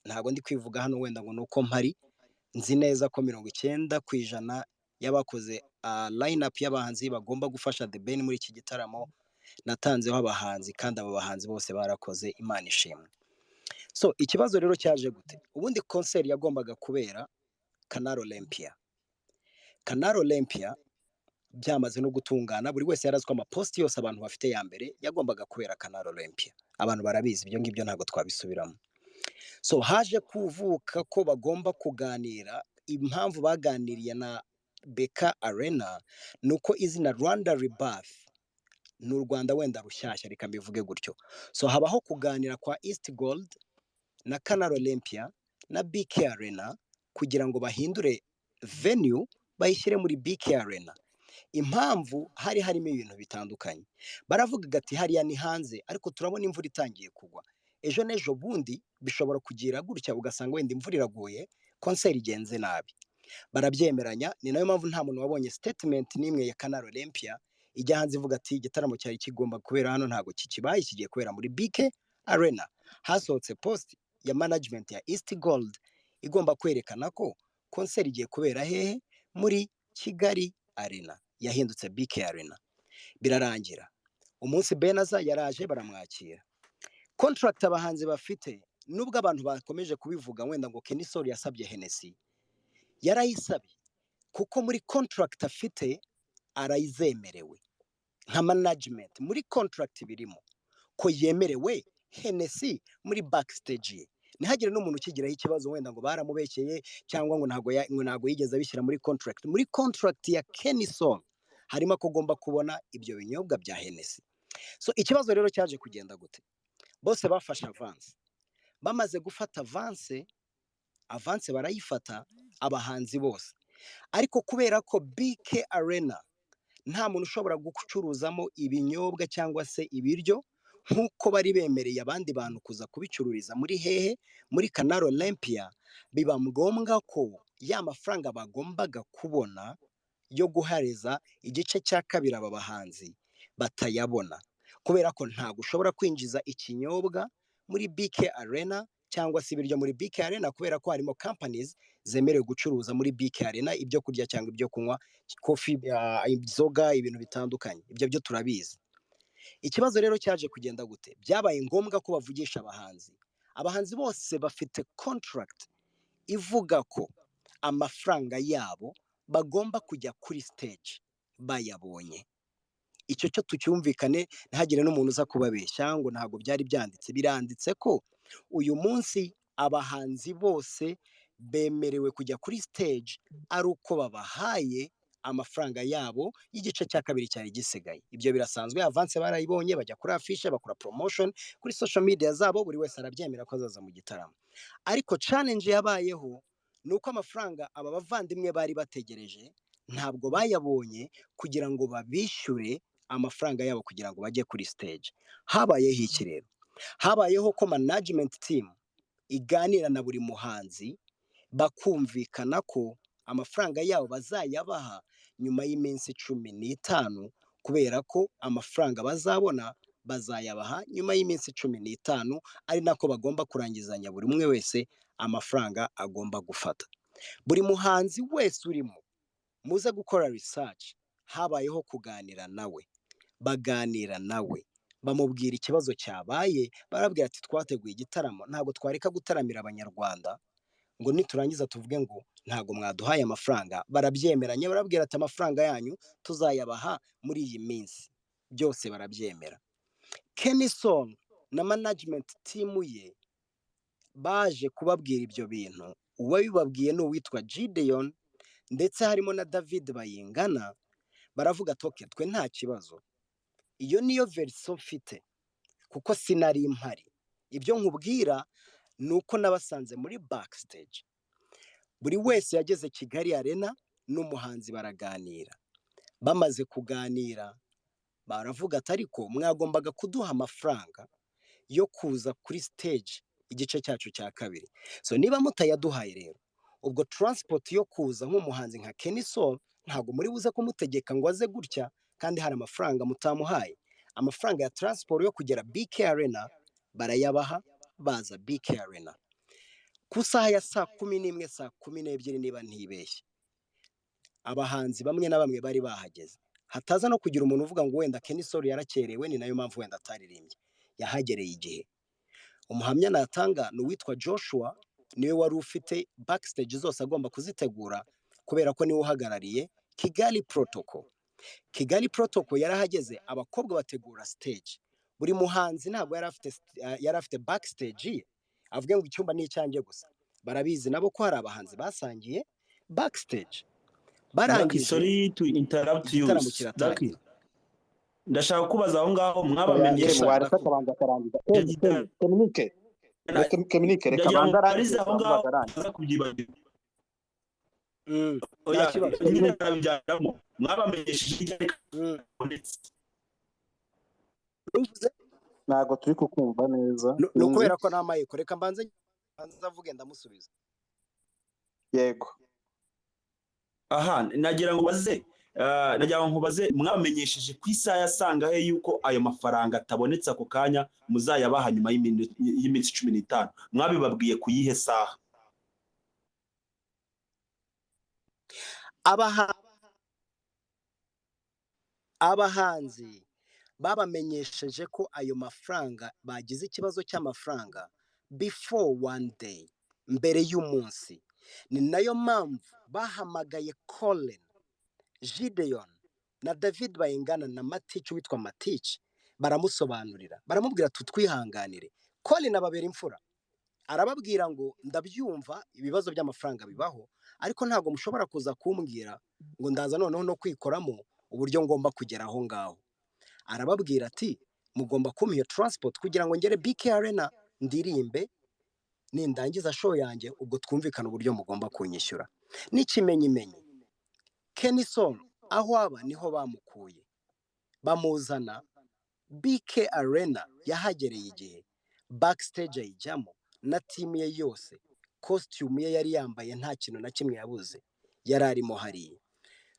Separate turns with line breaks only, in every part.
Ntabwo ndi kwivuga hano wenda ngo ni uko mpari. Nzi neza ko 90% y'abakoze line up y'abahanzi bagomba gufasha The Ben muri iki gitaramo, natanzeho abahanzi, kandi abo bahanzi bose barakoze, Imana ishimwe. So ikibazo rero cyaje gute? Ubundi concert yagombaga kubera Canal Olympia. Canal Olympia byamaze no gutungana, buri wese yari azi ko amaposti yose abantu bafite ya mbere yagombaga kubera Canal Olympia. Abantu barabizi ibyo ngibyo, ntabwo twabisubiramo. So haje kuvuka ko bagomba kuganira. Impamvu baganiriye na BK Arena ni uko izina Rwanda Rebirth ni u Rwanda wenda rushyashya, reka mbivuge gutyo. So habaho kuganira kwa East Gold na Canal Olympia na BK Arena kugira ngo bahindure venue, bayishyire muri BK Arena. Impamvu hari harimo ibintu bitandukanye. Baravuga ati: "Hariya ni hanze, ariko turabona imvura itangiye kugwa. Ejo n'ejo bundi bishobora kugira gutya, ugasanga wenda imvura iraguye, concert igenze nabi." Barabyemeranya. Ni nayo mpamvu nta muntu wabonye statement n'imwe ya Canal Olympia ijya hanze ivuga ati: "Igitaramo cyari kigomba kubera hano ntabwo kikibaye, kigiye kubera muri BK Arena." Hasohotse post ya management ya East Gold igomba kwerekana ko concert igiye kubera hehe? Muri Kigali Arena, yahindutse BK Arena. Birarangira. Umunsi Benaza yaraje, baramwakira. Contract abahanzi bafite, nubwo abantu bakomeje kubivuga wenda ngo Kenny Sol yasabye Hennessy, yarayisabye kuko muri contract afite arayizemerewe nka management. Muri contract birimo ko yemerewe Hennessy muri backstage ye. Ntihagire n'umuntu ukigiraho ikibazo wenda ngo baramubeshyeye cyangwa ngo ntabwo yigeze abishyira muri contract. Muri contract ya Kenny Sol harimo ko agomba kubona ibyo binyobwa bya Hennessy. So ikibazo rero cyaje kugenda gute? Bose bafashe avance. Bamaze gufata avance, avance barayifata abahanzi bose, ariko kubera ko BK Arena nta muntu ushobora gucuruzamo ibinyobwa cyangwa se ibiryo nk'uko bari bemereye abandi bantu kuza kubicururiza muri hehe? Muri Canal Olympia. Biba ngombwa ko ya mafaranga bagombaga kubona yo guhereza igice cya kabiri aba bahanzi batayabona, kubera ko ntabwo ushobora kwinjiza ikinyobwa muri BK Arena cyangwa se ibiryo muri BK Arena, kubera ko harimo companies zemerewe gucuruza muri BK Arena ibyo kurya cyangwa ibyo kunywa, coffee, inzoga, ibintu bitandukanye. Ibyo byo turabizi. Ikibazo rero cyaje kugenda gute? Byabaye ngombwa ko bavugisha abahanzi. Abahanzi bose bafite contract ivuga ko amafaranga yabo bagomba kujya kuri stage bayabonye. Icyo cyo tucyumvikane, ntihagire n'umuntu uza kubabeshya ngo ntabwo byari byanditse. Biranditse ko uyu munsi abahanzi bose bemerewe kujya kuri stage ari uko babahaye amafaranga yabo y'igice cya kabiri cyari gisigaye. Ibyo birasanzwe. Avance barayibonye, bajya kuri afishe, bakora promotion kuri social media zabo, buri wese arabyemera ko azaza mu gitaramo. Ariko challenge yabayeho ni uko amafaranga aba bavandimwe bari bategereje ntabwo bayabonye kugira ngo babishyure amafaranga yabo kugira ngo bajye kuri stage. Habayeho iki rero? Habayeho ko management team iganira na buri muhanzi, bakumvikana ko amafaranga yabo bazayabaha nyuma y'iminsi 15, kubera ko amafaranga bazabona bazayabaha nyuma y'iminsi 15, ari nako bagomba kurangizanya buri umwe wese amafaranga agomba gufata. Buri muhanzi wese urimo, muze gukora research, habayeho kuganira nawe. Baganira nawe, bamubwira ikibazo cyabaye, barabwira ati: "Twateguye igitaramo, ntabwo twareka gutaramira Abanyarwanda ngo niturangiza tuvuge ngo ntabwo mwaduhaye amafaranga." Barabyemeranya, barabwira ati: "Amafaranga yanyu tuzayabaha muri iyi minsi." Byose barabyemera. Kenny Sol na management team ye baje kubabwira ibyo bintu. Uwabibabwiye ni uwitwa Gideon, ndetse harimo na David Bayingana. Baravuga ati: "Okay, twe nta kibazo." Iyo niyo version mfite kuko sinari mpari. Ibyo nkubwira ni uko nabasanze muri backstage. Buri wese yageze Kigali Arena n'umuhanzi, baraganira. Bamaze kuganira, baravuga ati: "Ariko mwagombaga kuduha amafaranga yo kuza kuri stage igice cyacu cya kabiri. So niba mutayaduhaye rero, ubwo transport yo kuza nk'umuhanzi nka Kenny Sol, ntabwo muri buze kumutegeka ngo aze gutya kandi hari amafaranga mutamuhaye." Amafaranga ya transport yo kugera BK Arena barayabaha, baza BK Arena. Ku saha ya 11:00, 12:00 niba ntibeshye, abahanzi bamwe na bamwe bari bahageze. Hataza no kugira umuntu uvuga ngo wenda Kenny Sol yarakerewe, ni nayo mpamvu wenda ataririmbye. Yahagereye igihe. Umuhamya natanga ni uwitwa Joshua, niwe wari ufite backstage zose agomba kuzitegura, kubera ko niwe uhagarariye Kigali Protocol. Kigali Protocol yarahageze, abakobwa bategura stage. Buri muhanzi ntabwo yari afite backstage ye, avuge ngo icyumba ni icyanjye gusa. Barabizi nabo ko hari abahanzi basangiye backstage.
Lucky,
Barangije,
sorry to interrupt you.
igitaramo
Lucky,
kiratangira.
Ndashaka kubaza aho ngaho,
Yes,
mwabamenyesheje
sir,
Wareka
ndakumva.
akabanza akarangiza. Ken, Keminike, reka Keminike, reka
Ndagira ngo
abanze arangize,
mbarize aho ngaho,
turamubaza arangize.
utaza kubyibagirwa.
Nta
Oya,
kibazo.
nyine arabijyanamo. Mwabamenyesheje iryari kabonetse?
Uvuze?
Ntabwo turi kukumva neza.
Ni
Sinzi.
ukubera ko nta mayiko. Reka mbanze avuge, ndamusubiza.
Yego.
Aha nagira ngo nkubaze, mwabamenyesheje ku isaha ya sangahe yuko ayo mafaranga atabonetse ako kanya, muzayabaha nyuma y'iminsi 15? Mwabibabwiye ku yihe saha?
Abahanzi babamenyesheje ko ayo mafaranga bagize ikibazo cy'amafaranga before one day, mbere y'umunsi. Ni nayo mpamvu bahamagaye Colin, Gideon na David Bayingana na Matici, witwa Matici, baramusobanurira, baramubwira tutwihanganire. Colin ababera imfura, arababwira ngo ndabyumva, ibibazo by'amafaranga bibaho, ariko ntabwo mushobora kuza kumbwira ngo ndaza noneho no kwikoramo uburyo ngomba kugera aho ngaho. Arababwira ati mugomba kumpa iyo transport kugira ngo ngere BK Arena ndirimbe, nindangiza show yanjye ubwo twumvikana uburyo mugomba kunyishyura. N'ikimenyimenyi, Kenny Sol aho aba niho bamukuye bamuzana BK Arena, yahagereye igihe, backstage ayijyamo na team ye yose, costume ye yari yambaye, nta kintu na kimwe yabuze, yari arimo hariya.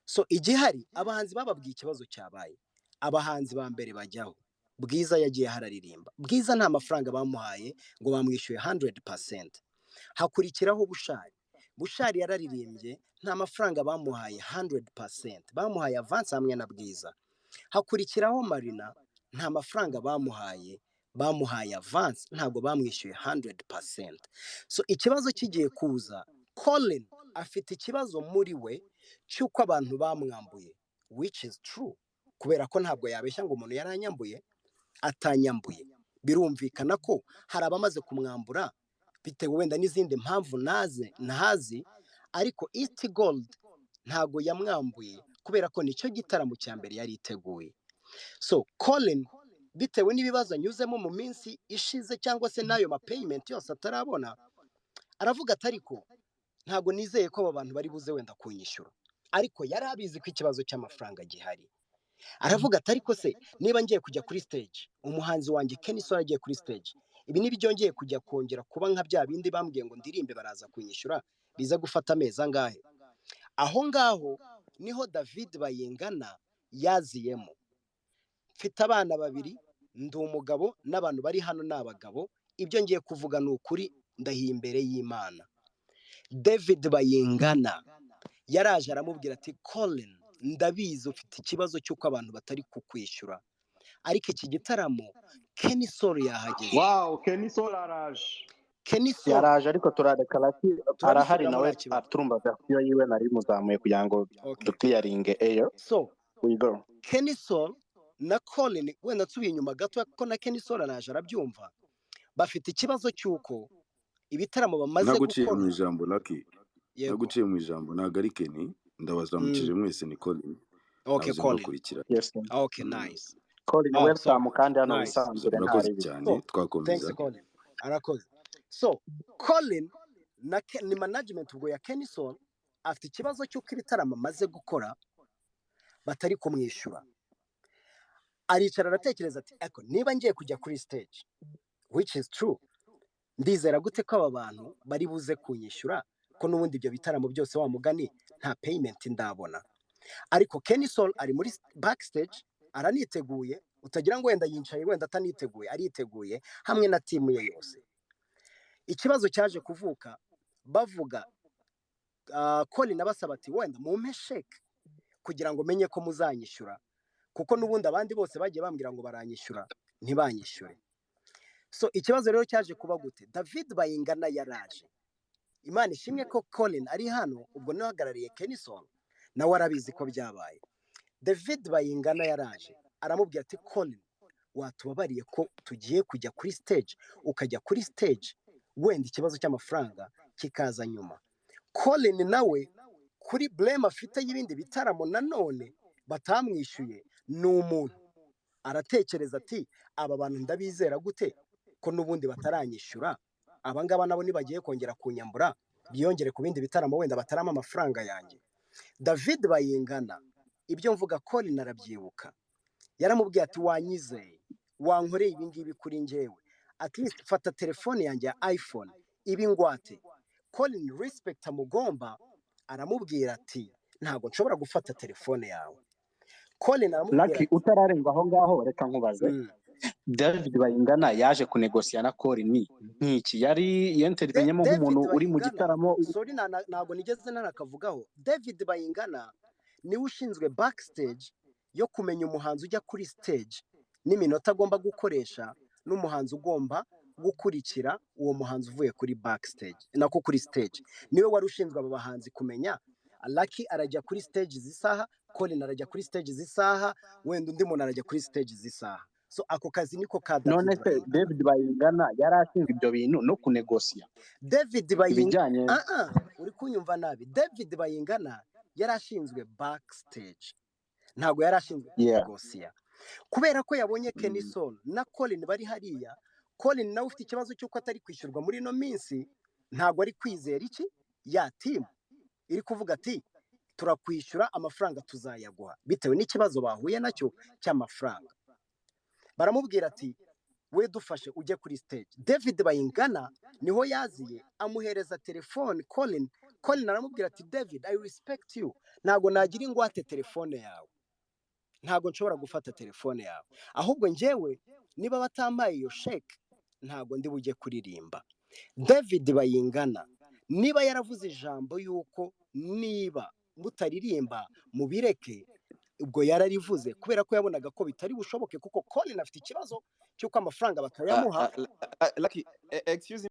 So igihari, abahanzi bababwiye ikibazo cyabaye. Abahanzi ba mbere bajyaho, Bwiza yagiye hararirimba. Bwiza nta mafaranga bamuhaye, ngo bamwishyuye 100%. Hakurikiraho Bushali. Bushali yararirimbye, nta mafaranga bamuhaye 100%, bamuhaye avance hamwe na Bwiza. Hakurikiraho Marina, nta mafaranga bamuhaye, bamuhaye avance, ntabwo bamwishyuye 100%. So ikibazo kigiye kuza, Colin afite ikibazo muri we cy'uko abantu bamwambuye, which is true, kubera ko ntabwo yabeshya ngo umuntu yaranyambuye atanyambuye. Birumvikana ko hari abamaze kumwambura bitewe wenda n'izindi mpamvu naze ntazi, ariko East Gold ntabwo yamwambuye, kubera ko nicyo gitaramo cya mbere yari iteguye. So Colin, bitewe n'ibibazo anyuzemo mu minsi ishize cyangwa se n'ayo ma payment yose atarabona, aravuga ati ariko ntabwo nizeye ko aba bantu bari buze wenda kunyishyura. Ariko yari abizi ko ikibazo cy'amafaranga gihari. Aravuga ati ariko se niba ngiye kujya kuri stage, umuhanzi wanjye Kenny Sol agiye kuri stage, ibi ntibyongeye kujya kongera kuba nka bya bindi bambwiye ngo ndirimbe baraza kunyishyura, biza gufata amezi angahe? Aho ngaho niho David Bayingana yaziyemo. Mfite abana babiri, ndi umugabo, n'abantu bari hano ni abagabo. Ibyo ngiye kuvuga ni ukuri, ndahiye imbere y'Imana. David Bayingana yaraje aramubwira ati Colin, ndabizi ufite ikibazo cy'uko abantu batari kukwishyura, ariko iki gitaramo Kenny Sol yahageze.
Wow, Kenny Sol araje.
Kenny Sol
yaraje, ariko turareka Lucky arahari
turabisubiramo,
nawe
nta kibazo.
Aturumva version yiwe nari muzamuye kugira ngo duclearinge air.
So
we go.
Kenny Sol na Colin, wenda nsubiye inyuma gato ko na Kenny Sol araje arabyumva, bafite ikibazo cy'uko ibitaramo bamaze
Naguciye mu
gukora.
ijambo, Lucky.
Yego.
Naguciye mu ijambo, ntabwo ari Kenny, ndabazamukije mwese, ni Colin.
Okay.
Nahoze
Colin.
mbakurikira.
Yes.
Okay. Nice.
Colin,
Oh,
welcome
sorry.
kandi hano
Nice.
wisanzure.
Murakoze
Ntaribi.
cyane.
So thanks.
Twakomeza.
Colin arakoze. So Colin na ni management ubwo ya Kenny Sol, afite ikibazo cy'uko ibitaramo amaze gukora batari kumwishyura. Aricara aratekereza ati ariko niba ngiye kujya kuri stage, which is true, ndizera gute ko aba bantu bari buze kunyishyura, ko n'ubundi ibyo bitaramo byose wa mugani nta payment ndabona? Ariko Kenny Sol ari muri backstage araniteguye, utagira ngo wenda yicaye wenda ataniteguye, ariteguye hamwe na team ye yose. Ikibazo cyaje kuvuka bavuga, Colin abasaba ati wenda mumpe sheke kugira ngo menye ko muzanyishyura, kuko n'ubundi abandi bose bagiye bambwira ngo baranyishyura ntibanyishyure. So ikibazo rero cyaje kuba gute? David Bayingana yaraje. Imana ishimwe ko Colin ari hano, ubwo niwe uhagarariye Kenny Sol, nawe arabizi ko byabaye. David Bayingana yaraje aramubwira ati Colin, watubabariye ko tugiye kujya kuri stage, ukajya kuri stage wenda ikibazo cy'amafaranga kikaza nyuma. Colin nawe kuri blame afite y'ibindi bitaramo nanone batamwishyuye, ni umuntu aratekereza ati aba bantu ndabizera gute ko n'ubundi bataranyishyura, aba ngaba nabo nibagiye kongera kunyambura biyongere ku bindi bitaramo wenda batarama amafaranga yanjye. David Bayingana, ibyo mvuga Colin arabyibuka, yaramubwiye ati wanyizeye, wankoreye ibi ngibi kuri njyewe, at least fata telefone yanjye ya iPhone ibe ingwate. Colin respect amugomba aramubwira ati ntabwo nshobora gufata telefone yawe. Colin aramubwira
Lucky,
ati
utararenga aho ngaho reka nkubaze. David Bayingana yaje kunegosiya na Colin nk'iki yari yenterivenyemo nk'umuntu uri mu gitaramo?
Sorry, ntabwo nigeze nanakavugaho. David Bayingana niwe ushinzwe backstage yo kumenya umuhanzi ujya kuri stage n'iminota agomba gukoresha, n'umuhanzi ugomba gukurikira uwo muhanzi uvuye kuri backstage nako kuri stage. Niwe wari ushinzwe abo bahanzi kumenya Lucky arajya kuri stage z'isaha, Colin arajya kuri stage z'isaha, wenda undi muntu arajya kuri stage z'isaha. So ako kazi niko ka David
None se
Bayingana.
David Bayingana yari ashinzwe ibyo bintu no kunegosiya
David Bayingana
ibijyanye?
Uri kunyumva nabi. David Bayingana yari ashinzwe backstage, ntabwo yari ashinzwe kunegosiya, kubera ko yabonye Kenny Sol na Colin bari hariya. Colin nawe ufite ikibazo cy'uko atari kwishyurwa muri ino minsi, ntabwo ari kwizera iki ya team iri kuvuga ati turakwishyura amafaranga tuzayaguha, bitewe n'ikibazo bahuye nacyo cy'amafaranga. Baramubwira ati we dufashe ujye kuri stage. David Bayingana niho yaziye amuhereza telefone Colin. Colin aramubwira ati David, I respect you, ntabwo nagira ingwate telefone yawe, ntabwo nshobora gufata telefone yawe, ahubwo njyewe niba batampaye iyo sheke ntabwo ndi bujye kuririmba. David Bayingana niba yaravuze ijambo yuko niba mutaririmba mubireke, ubwo yararivuze kubera ko yabonaga ko bitari bushoboke, kuko Colin afite ikibazo cy'uko amafaranga batayamuha.
Lucky, excuse